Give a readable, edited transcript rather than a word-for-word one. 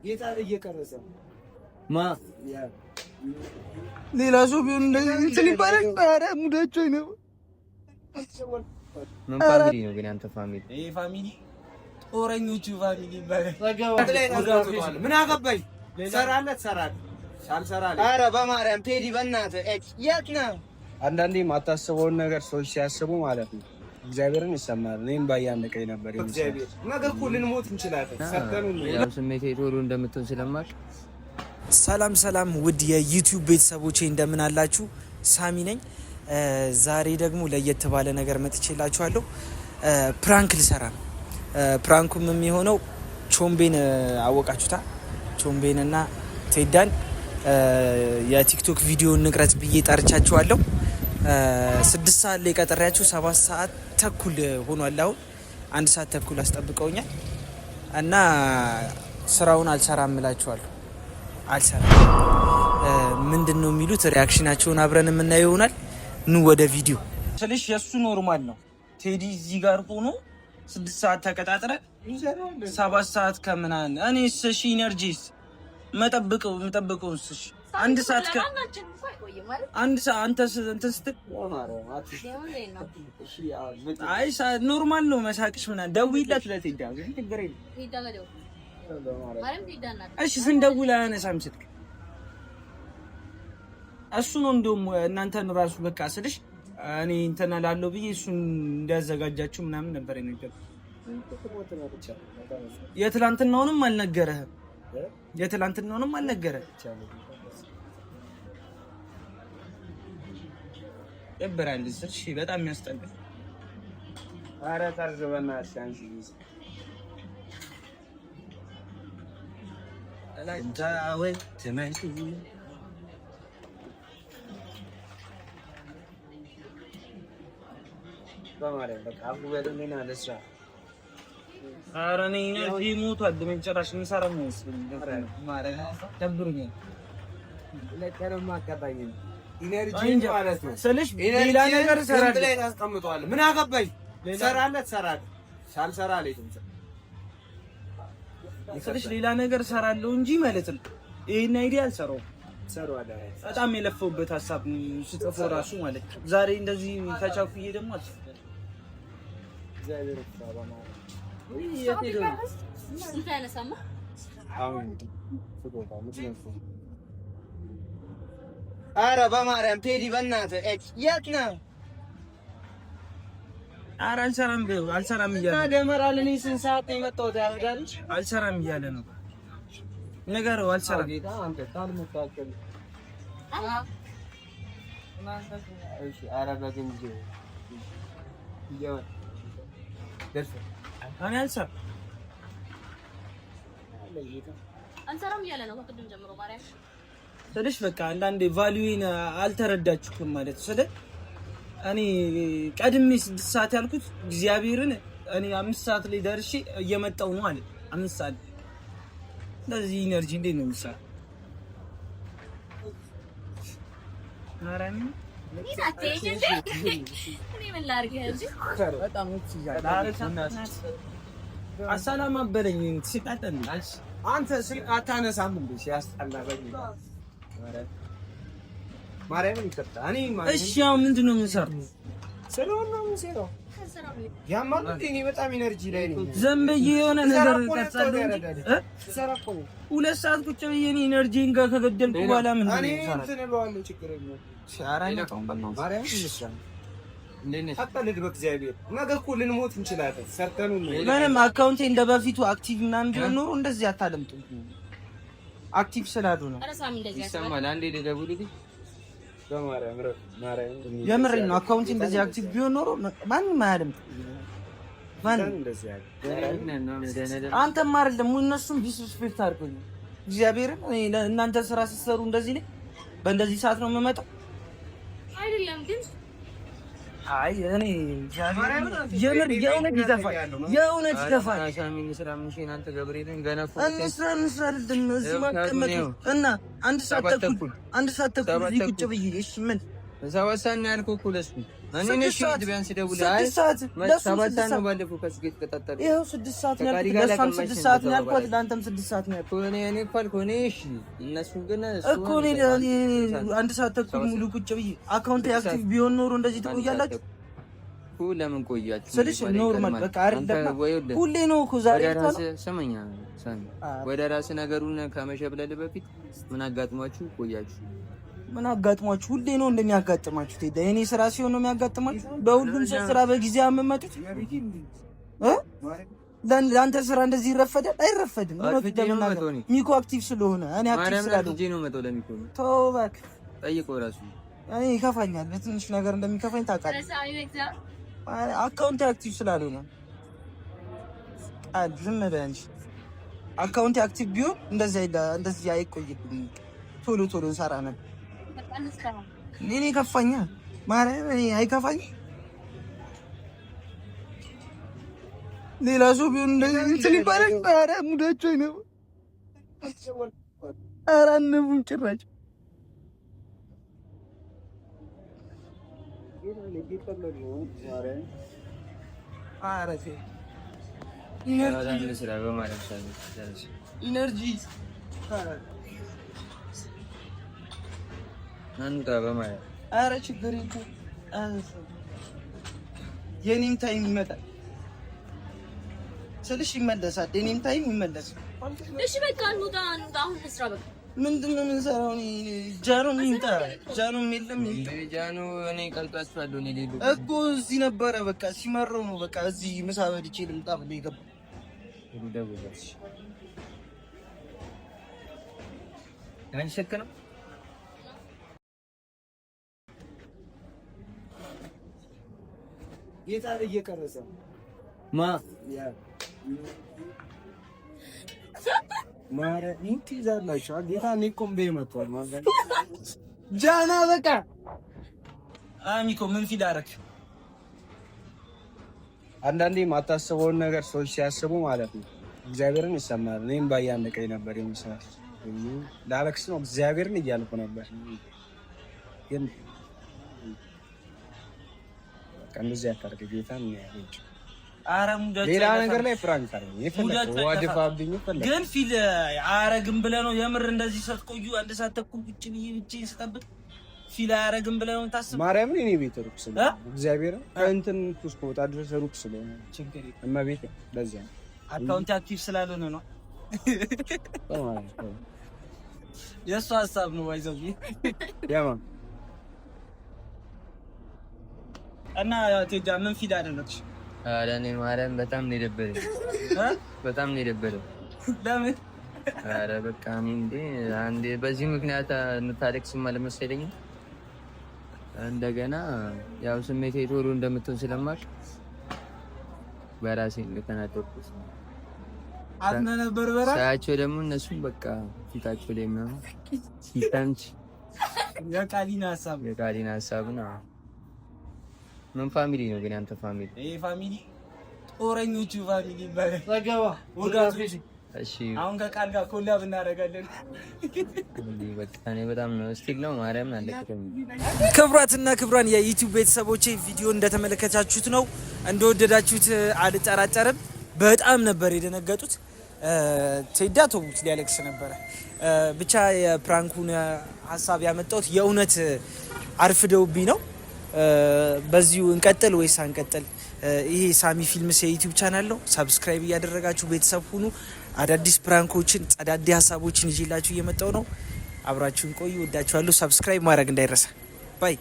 እየቀረጸ ማ ሌላ ሰው ቢሆን እንደዚህ እንትን ይባላል። ኧረ ሙዳቸው ነው። ምን family ነው ግን አንተ family? ይሄ family ጦረኞቹ family ይባላል። ምን አገባኝ? ትሰራለህ ትሰራለህ፣ ሳልሰራ ኧረ በማርያም ቴዲ በእናትህ የት ነህ? አንዳንዴ የማታስበውን ነገር ሰዎች ሲያስቡ ማለት ነው እግዚአብሔርን ይሰማል። እኔም ባያነቀኝ ነበር። እግዚአብሔር ነገ እኮ ልንሞት እንችላለን። ያው ስሜቴ ቶሎ እንደምትሆን ስለማውቅ። ሰላም ሰላም፣ ውድ የዩቲዩብ ቤተሰቦቼ እንደምን አላችሁ? ሳሚ ነኝ። ዛሬ ደግሞ ለየት ባለ ነገር መጥቼላችኋለሁ። Prank ልሰራ ነው። Prank ኡም የሚሆነው ቾምቤን አወቃችሁታ? ቾምቤንና ቴዳን የቲክቶክ ቪዲዮ እንቅረጽ ብዬ ጠርቻችኋለሁ። 6 ሰዓት ላይ ቀጠሪያችሁ 7 ሰዓት ተኩል ሆኗል። አሁን 1 ሰዓት ተኩል አስጠብቀውኛል እና ስራውን አልሰራም እላችኋለሁ። አልሰራም። ምንድን ነው የሚሉት? Reaction ኣቸውን አብረን የምናየው ይሆናል። ኑ ወደ ቪዲዮ ስልሽ የእሱ normal ነው። ቴዲ እዚህ ጋር ሆኖ 6 ሰዓት ተቀጣጥረ 7 ሰዓት ከምናምን እኔ እሺ energy ስ መጠብቀው እሺ 1 ሰዓት ከ1 ሰዓት አንተ እንትን ስትል አይ normal ነው መሳቅሽ ምናምን ደውይለት ለቴዲ ችግር የለም። እሺ ስንደውል አያነሳም ስልክ። እሱ ነው እንደውም እናንተን ራሱ በቃ ስልሽ እኔ እንትን እላለሁ ብዬ እሱን እንዲያዘጋጃችሁ ምናምን ነበር የነገርኩት። የትላንትናውንም አልነገረህም። የትላንትናውንም አልነገረህም። ይደብራል ስልሽ በጣም የሚያስጠላል። ኧረ ጠርዝ በእናትሽ አንቺ በማርያም በቃ አፉ በለኝና ልስራ። ኧረ እኔ energy ሞቷል። ጭራሽ የምሰራ አይመስለኝም። ደብሮኛል። ለቀንም አጋባኝም energy ማለት ነው ስልሽ ሌላ ነገር እሰራለሁ ላይ ታስቀምጠዋለህ። ምን አገባኝ? ትሰራለህ ትሰራለህ፣ ሳልሰራ አልሄድም ስልሽ ሌላ ነገር እሰራለሁ እንጂ ማለት ነው። ይሄን idea አልሰራውም። በጣም የለፈውበት ሀሳብ ስጽፈው ራሱ ማለት ነው። ዛሬ እንደዚህ ተቻኩዬ ደግሞ አልጽፍም። ኧረ በማርያም ቴዲ በእናትህ የት ነህ? ኧረ አልሰራም አልሰራም እያለ ነው። ደመራል። እኔ ስንት ሰዓት ነው የመጣሁት? ያረዳል። አልሰራም እያለ ነው። ንገረው። አልሰራም። እኔ አልሰራም አልሰራም እያለ ነው ከቅድም ጀምሮ ማርያም ስልሽ በቃ አንዳንዴ value ን አልተረዳችሁም ማለት ስለ እኔ ቀድሜ 6 ሰዓት ያልኩት እግዚአብሔርን እኔ 5 ሰዓት ላይ ደርሼ እየመጣሁ ነው አለ። 5 ሰዓት እንደዚህ energy እንዴት ነው የሚሰራው? አሰላም አበለኝ ሲቃጠል አንተ ስልክ አታነሳም እንዴ? ሲያስጠላ ማርያምን ይቅርታ። እኔ እሺ፣ አሁን ምንድን ነው የምንሰራው? ስለሆነ ነው የምንሰራው። ያማል እንዴ? እኔ በጣም energy ላይ ነኝ። ዝም ብዬ የሆነ ነገር ቀርጻለሁ እንጂ 2 ሰዓት ቁጭ ብዬ እኔ energy ን ጋር ከገደልኩ በኋላ ምንድን ነው እኔ የምሰራው? እንትን እለዋለሁ፣ ችግር የለውም። ኧረ አይመጣውም በእናትህ። ማርያምን ይመስላል። አትቀልድ በእግዚአብሔር። ነገ እኮ ልንሞት እንችላለን። ሰርተን ነው ምንም account ኤ እንደ በፊቱ active ምናምን ቢሆን ኖሮ እንደዚህ አታለምጡም። Active ስላሉ ነው። ይሰማል። አንዴ ልደውልልኝ። በማርያም ረፍ ማርያም የምሬን ነው። Account ኤ እንደዚህ active ቢሆን ኖሮ ማንም አያደምጥም። ማንም እንደዚህ ያለ አንተም አይደለም እነሱም disrespect አድርገኝ። እግዚአብሔርን እኔ እናንተ ስራ ስትሰሩ እንደዚህ ነኝ፣ በእንደዚህ ሰዓት ነው የምመጣው። አይደለም ግን አይ እኔ የምር የእውነት ይከፋል፣ የእውነት ይከፋል። እንስራ እንስራ አይደለም እዚህ ማቀመጥ እና 1 ሰዓት ተኩል 1 ሰዓት ተኩል እዚህ ቁጭ ብዬ እሺ ምን 7 ሰዓት ነው ያልኩህ እኮ ለእሱ። እኔ ነሽ ቢያንስ ደውለህ አይ 6 ሰዓት ለእሱም 7 ስድስት ሰዓት ነው ሰዓት ባለፈው ከእሱ ጋር የተቀጣጠርኩት። ይኸው 6 ሰዓት ነው ከቃሊ ያልኩት። ጋር ለእሷም ላቀማሽ 6 ሰዓት ነው ያልኳት፣ ተባባላችሁ። ለአንተም 6 ሰዓት ነው ያልኩት። እኮ እኔ እኮ አልኩህ እኔ እሺ፣ እነሱ ግን እሱ እኮ እኔ 1 ሰዓት ተኩል ሙሉ ቁጭ ብዬ account active ቢሆን ኖሮ እንደዚህ ትቆያላችሁ እኮ ለምን ቆያችሁ ስልሽ normal በቃ አይደለም። ሁሌ ነው እኮ ዛሬ ወደ ብቻ ነው። ራስህ ስመኛ ሳሚ፣ ወደ ራስህ ነገሩን ከመሸብለል በፊት ምን አጋጥሟችሁ ቆያችሁ? ምን አጋጥሟችሁ? ሁሌ ነው እንደሚያጋጥማችሁ። ቴዳ የኔ ስራ ሲሆን ነው የሚያጋጥማችሁ። በሁሉም ሰው ስራ በጊዜ የምመጡት እ ለአንተ ስራ እንደዚህ ይረፈዳል? አይረፈድም። እውነቱን አርፍጄ ነው ለመናገር የምመጣው እኔ። ሚኮ active ስለሆነ እኔ active ማርያምን ስላልሆንኩ አርፍጄ ነው የምመጣው ለሚኮ ነው። ተው እባክህ። ጠይቀው ራሱ። እኔ ይከፋኛል፣ በትንሽ ነገር እንደሚከፋኝ ታውቃለህ። Account active ስላልሆነ ቃል ዝም በይ አንቺ። Account active ቢሆን እንደዚህ እንደዚህ አይቆይብኝም። ቶሎ ቶሎ እንሰራ ነበር። እኔ ከፋኛ ማርያም፣ እኔ አይከፋኝ። ሌላ ሰው ቢሆን እንደዚህ እንትን ይባላል። ኧረ ሙዳቸው ነው። ኧረ አንቡም ጭራሽ። ኧረ ተይ። በጣም ስራ በማርያም ሳሚ Energy ናንውጣ በማርያም። ኧረ ችግር የለም። የኔም time ይመጣል ስልሽ ይመለሳል። የኔም time ይመለሳል። እሺ በቃ እንውጣ፣ እንውጣ። አሁን እንስራ በቃ። ምንድን ነው የምንሰራው? እኔ ጃኖም ይምጣ፣ ጃኖም የለም ይምጣ። ጃኑ እኔ ቀልጧችኋለሁ። እኔ ሌሉ እኮ እዚህ ነበረ። በቃ ሲመረው ነው በቃ እዚህ ምሳ በልቼ ልምጣ ብሎ የገባው። ደውልለት። ያንቺ ስልክ ነው? ጌታ እየቀረጸ ማ ማርያም ትይዛላችሁ። ጌታ እኔ እኮ እምቢ መጥቷል ማለት ጃና በቃ አሚኮ ምን feel አደረክ? አንዳንዴ የማታስበውን ነገር ሰዎች ሲያስቡ ማለት ነው እግዚአብሔርን ይሰማል። እኔም ባያነቀኝ ነበር የሚሰራ ላለቅስ ነው እግዚአብሔርን እያልኩ ነበር፣ ግን በቃ እንደዚህ አታድርግ ጌታን ያለች ኧረ ሙዳቸው ሌላ አይጠፋም። ነገር ላይ prank አድርገኝ የፈለከው ሙዳቸው ውሃ አይጠፋም። ድፋብኝ የፈለከው ግን feel አያረግም ብለህ ነው የምር እንደዚህ ስትቆዩ 1 ሰዓት ተኩል ቁጭ ብዬ ብቻዬን ስጠብቅ feel አያረግም ብለህ ነው የምታስበው? ማርያምን እኔ ቤት ሩቅ ስለሆነ እ? እግዚአብሔርን ከእንትን እስከወጣ ድረስ ሩቅ ስለሆነ ችግር የለም። እመቤቴ ለዚያ ነው። Account active ስላልሆነ ነው። በማርያም የእሱ ሀሳብ ነው ባይዘው። ያማ እና ቴዳ ምን feel አደረግሽ? ኧረ እኔ ማርያም በጣም ነው የደበረኝ። እ? በጣም ነው የደበረኝ። ለምን? ኧረ በቃ እኔ እንዴ አንዴ በዚህ ምክንያት የምታለቅስም አልመሰለኝም። እንደገና ያው ስሜቴ ቶሎ እንደምትሆን ስለማውቅ በራሴ ነው የተናደድኩት። አዝነህ ነበር በራስህ? ሳያቸው ደግሞ እነሱም በቃ ፊታቸው ላይ ምናምን ሲተምች የቃሊን ሀሳብ የቃሊን ሀሳብ ነው። ምን family ነው ግን ያንተ family? ይሄ family ጦረኞቹ family ይባላል። ወጋቶች። እሺ አሁን ከቃል ጋር collab እናደርጋለን። እንዲህ በቃ እኔ በጣም ነው still ነው ማርያምን አለቅም። ክቡራትና ክቡራን የ YouTube ቤተሰቦቼ ቪዲዮ እንደተመለከታችሁት ነው፣ እንደወደዳችሁት አልጠራጠርም። በጣም ነበር የደነገጡት። ቴዳ ተውት ሊያለቅስ ነበረ። ብቻ የ prank ኡን ሀሳብ ያመጣሁት የእውነት አርፍደውብኝ ነው። በዚሁ እንቀጥል ወይስ አንቀጥል? ይሄ ሳሚ ፊልምስ የ YouTube channel ነው። Subscribe እያደረጋችሁ ቤተሰብ ሁኑ። አዳዲስ prank ኦችን፣ ጸዳዲ ሀሳቦችን ይዤላችሁ እየመጣው ነው። አብራችሁን ቆዩ። ወዳችኋለሁ። Subscribe ማድረግ እንዳይረሳ። Bye.